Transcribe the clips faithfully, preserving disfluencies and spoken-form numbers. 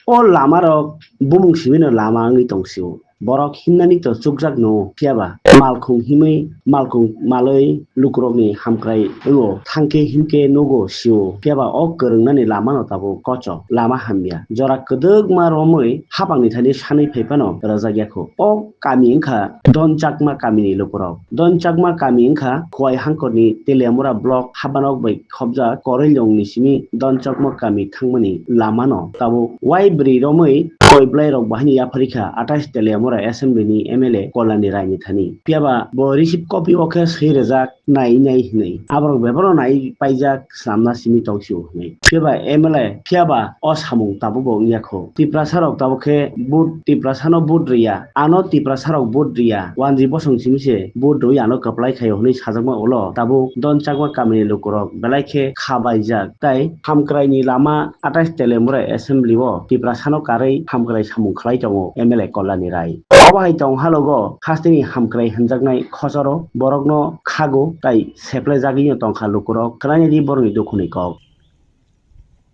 O lamarok bumung simi no lama wngwi tong sio. Borok himnani to chukjak no, phiya ba malkhung himwi, malkhung malwi lukurokni hamkrai wngo, thangkhe himkhe nugo sio, phiya ba o kwrwngnani lama no tabuk kochok, lama hamya. Jora kwdwkma romwi hapangni thani sanwi phai phano rwjak ya kho. O kami wngkha Don Chakma kamini lukurok. Don Chakma kami wngkha Khowai Hangkorni Teliamura block habanok bai khobjak Korailongni simi Don Chakma kami thangmani lamano tabuk wai bwrwi romwi koi bwlairok bahai ni yapharikha atais Teliamura Assembly ni M L A Kolani Raini thani. Phiya ba bo receive copy o khe swi rwjak nai nai hinwi. Aborok bebaro nai paijak swnamna simi tong sio hinwi. Phiya ba M L A phiya ba o samung tabuk bo wngya kho. Tiprasa rok tabuk khe vote, Tiprasa no vote rwya. Ano Tiprasa rok vote rwya. Wanji bosong simi se vote rwwi ano kwplai khaio hinwi sajakma ulo tabuk Don Chakma kamini lukurok belai khe khabaijak. Tai hamkrai ni lama atais Teliamura Assembly o Tiprasa no karwi hamkrai samung khlai tongo M L A Kolani Rai. Obo hai tong halogo hasteni hamkrai hinjaknai khosoro borokno khago tai seplejagwino tongkha lukurok. Khwlainadi borokni dukhuni kok.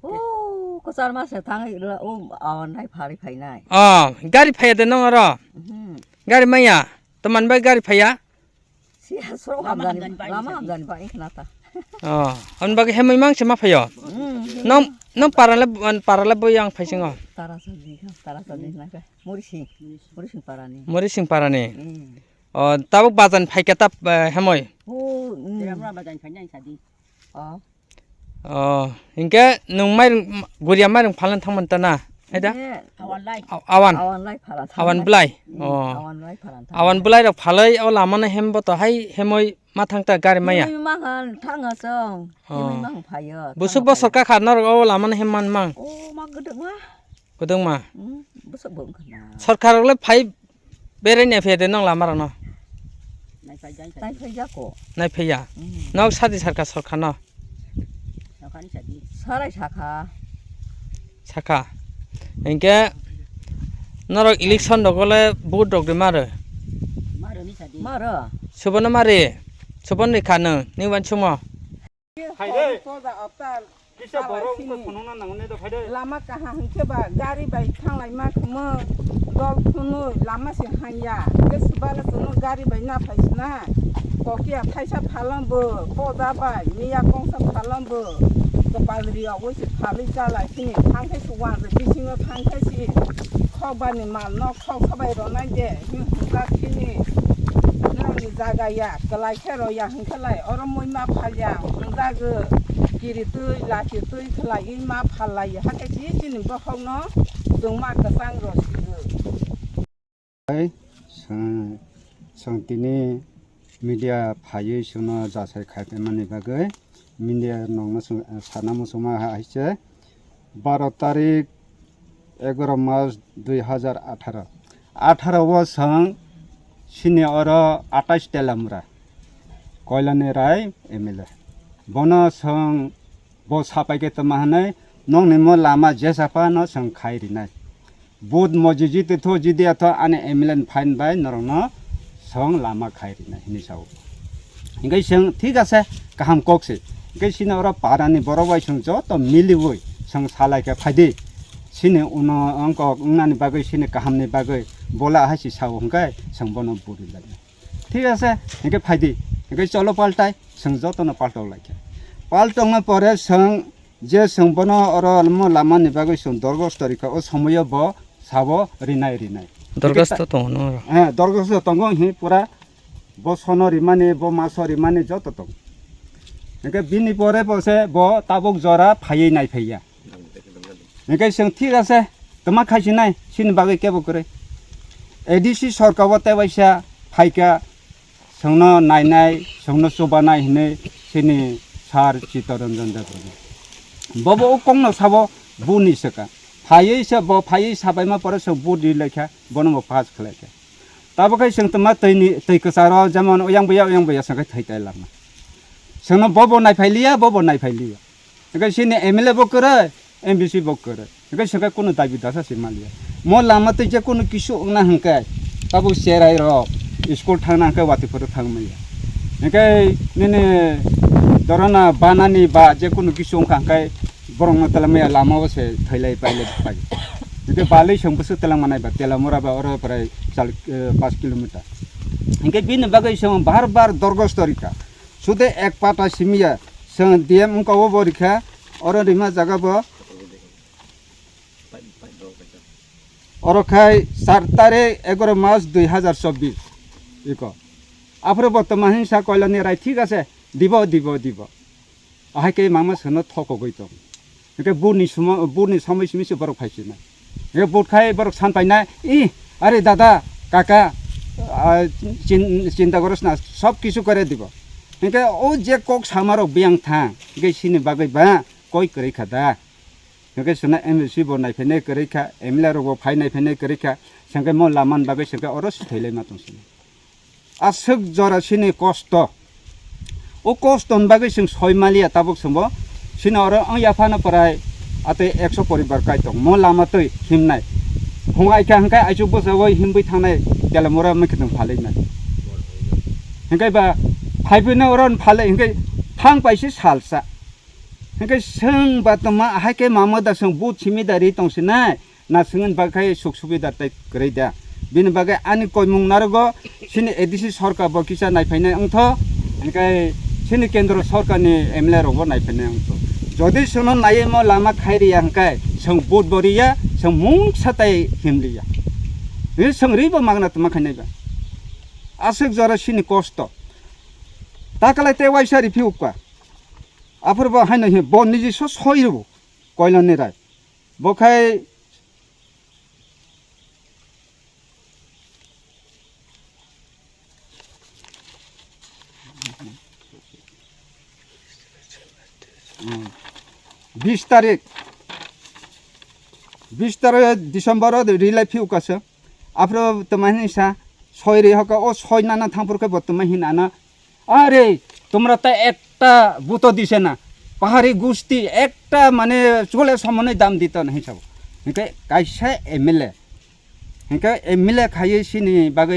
O kwchar masa thangwi rwla, o awan nai pharwi phainai. O gari phaiya de nong oro? Mhm. Gari maya? Toman bai gari phaiya? Siya soro lama hamjani, hamjani bai lama wngkha. Hamjani bai wngkha ta. O, hwn bagwi hemoi mang se ma phaio? Mm. Nong, nong parale, parale boi ang phaisingo. Tara sadi, tara sadi nangkha. Murising, Murising parani. Murising parani. Mm. O, tabuk bajan phaikha ta, eh, hemoi? O, mm. Teliamura bajan phainai sadi. O. O, hinkhe nwng mairung, guriya mairung phalna thangmani ta na? Haida? Hinkhe awan lai. Aw-, awan. Awan lai phala thang. Awan bwlai? Mm, o. Awan lai phala thang. Awan bwlai rok phalai o lama no hem bo to hai hemoi ma thang ta gari maya? Hemoi ma han thang asong. O. Hemoi ma han phaio. Busuk thang bosor phaio. Kakha norok o lama no hem man mang? O, ma gwdwk ma. Kwdwngma. Mm, bwswk bo wngkha na. Sorkar rok le phai berai nai phai de nong lama rok no. Nai phai jai. Nai phai jako. Nai phai ya. Mm. Nok sadi sarkar sorkar no. Sakhani sadi. Sarai sakha. Sakha. Hinkhe norok election rogo le vote rok de maro. Maro ni sadi. Maro. Subono mari. Subon ni kha nung. Ni wan sumo. Phaide. Kisa borok wngkha phunukna nango ne do phaide. Lama kaham hwnkhe ba gari bai thanglai ma khmo dol phunui lama se hanya. Ke subala chwngno gari bai na phai sina. Kokia thaisa phalong bo poda bai miya kongsa phalong bo. Kopal ri ogoi se phalwi chalai sini thangkhe se wanjak bisingo thangkhe se khokbani mal no khok sabai ronai de. Hwnjak sini norokni jaga ya kwlai khe roya hwnkhe lai oro moi ma phalya hwnjago kiri twi laki twi khwlaiwi ma phalai hakhe si chini bokhokno chwngma kwchang rw sigo. Hai, chwng, chwng tini media phaiwi chwngno jasai khaiphaimani bagwi media nokno chwng, sana muchungma hai se. Baro tarik egaro mas dui hazar atharo. Atharo o chwng sini oro atais Telamura Koilani Rai M L A. Bono chwng bo sapai khe tongma hwnwi nokni mo lama jesa phano chwng khai rinai. Vote mo jiji twi tho jidi atho ani M L A ni phain bai norokno chwng lama khai rinai hinwi sao. Hinkhe chwng thik ase, kaham kok se. Hinkhe chini oro parani borok bai chwng joto miliwi chwng salai khe phaidi. Chini uno wngkok wngnani bagwi, chini kahamni bagwi bola hai se sao, hinkhe chwng bono buri lai. Thik ase, hinkhe phaidi. Hinkhe cholo paltai, chwng jotono paltok lai khe. Paltokna pore chwng je chwng bono oro mo lama ni bagwi chwng dorgosto rikha, o somoyo bo sabo rinai rinai. Dorgosto tongo no oro? Eh, dorgosto tongo, hi pura bo sono rimani, bo maso rimani joto tongo. Hinkhe bini pore bo se bo tabuk jora phaiwi nai phaiya. Hinkhe chwng thik ase, twma khaisinai, chini bagwi kebo kwrwi. A D C sorkar o tebaisa phaikha, chwngno nainai, chwngno chubanai hinwi chini sir Chittaranjan Debbarma. Bobo o kokno sabo buni swkang. Phaiwi se bo, phaiwi sabaima pore chwng vote ri laikha, bono bo pass khlaikha. Tabukhe chwng twma twi ni, twi kwcharo jemon oyang buya, oyang buya chwngkhe thwi tai lama. Chwngno bobo naiphai liya, bobo naiphai liya. Hinkhe chini M L A bo kwrwi, M D C bo kwrwi. Hinkhe chwngkhe kunu dabi dasa se maliya. Mo lama twi je kunu kisu wngna hinkhe tabuk cherai rok school thangna hinkhe watwi phuru thang maya. Hinkhe nini dorona banani ba je kunu kisu wngkha hinkhe borokno tala maya lama o se thwilai pailai pai. Ke balai song busu telang manai ba, Telamura ba oro prai chal, eh, paanch kilometer. Hingke bini bagwi song bar bar dorgosto rikha. Sude ek pata simiya song D M wngka obo rikha, oro rima jaga bo. Oro khai char tarik egaroh mas dui hazar chobbish iko. Aphuru bo tongma hinsa koilani rai thik ase, dibo, dibo, dibo. Ahai khe mama sono thokogwi tong. Hingke burni sumo, burni somoi simi se borok phai sinai. Hingke but khai borok san painai, "Ih, are dada, kaka, ah, chin-, chinta goros na, sob kisu kore dibo." Hingke o je kok samarok biyang thang, hingke sini bagwi ba koi kwrwi kha da. Hingke sona M L C bo naiphainai kwrwi kha, M L A rok bo phai naiphainai kwrwi kha, sengke mo laman bagwi sengke oro sithailai ma tong sini. Aswk jora sini kosto. O kosto ni bagwi chwng soi maliya tabuk chwngbo. Sini oro wng yaphano prai atwi ekso poribar kai tong. Mo lama twi himnai. Phung ai kha hingkai aichuk bwsao himwi thangnai Telamura mwkhwtwng phalwi nai. Hingkai ba phaiphino oro phalwi hingkai thang paisi salsa. Hingke chwng ba tongma, ahai khe mamo da chwng but simi da ri tong sinai, na chwngni bagwi khai suk subida tei kwrwi da. Bini bagwi ani koimung narogo, chini A D C sorkar bo kisa naiphainai wngtho, hingke chini kendro sorkarni M L A rok bo naiphainai wngtho. Jodi chwngno naiwi mo lama khai riya hingke chwng but bo riya, chwng mungsa tei himliya. Ri chwng ri bo magna tongma khainai ba. Aswk jora chini kosto. Takalai tei waisa riphi ukka. Aphuru bo haino hi bo niji so soi rw koilani rai. Bo khai Hmm. Bis tarik, bis tarik December o rilai phiu kasa. Aphuru tama hinwi sa, soi ri hoka, o soi nana thangphuru khe bo tama hin ana, "Are, tumra ta ekta buto dise na, pahari gusti ekta mane chole somone dam dito nahi sabo." Hingke kaisa M L A, hingke M L A khaiwi sini bagwi